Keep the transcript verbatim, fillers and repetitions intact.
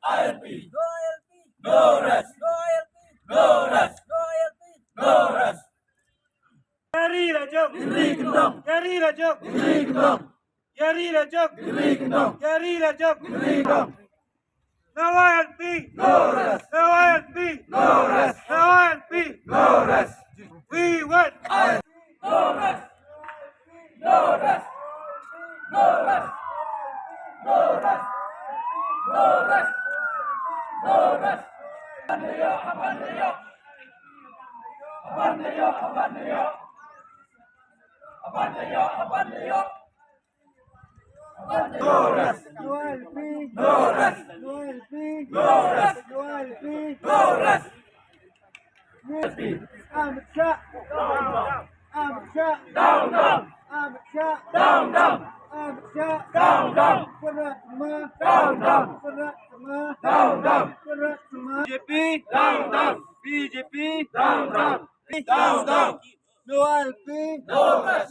I L P. No I L P. No rest. No I L P. No rest. No I L P. No rest. Ïari la jong. Ïari la jong. Ïari la jong. Ïari la jong. No I L P. No rest. No I L P. No rest. No I L P. No rest. We want. No rest. No rest. No rest. No rest. No rest. No rest. No rest. No rest. No rest. No rest. No rest. Amit Shah. Amit Shah. Down, down. Amit Shah. Down, down. Amit Shah. Down, down. Bharat Sangha. Down, down. Bharat Sangha. Down, down. Bharat Sangha. B J P. Down, down. B J P. Down, down. Down, down. No I L P. No rest.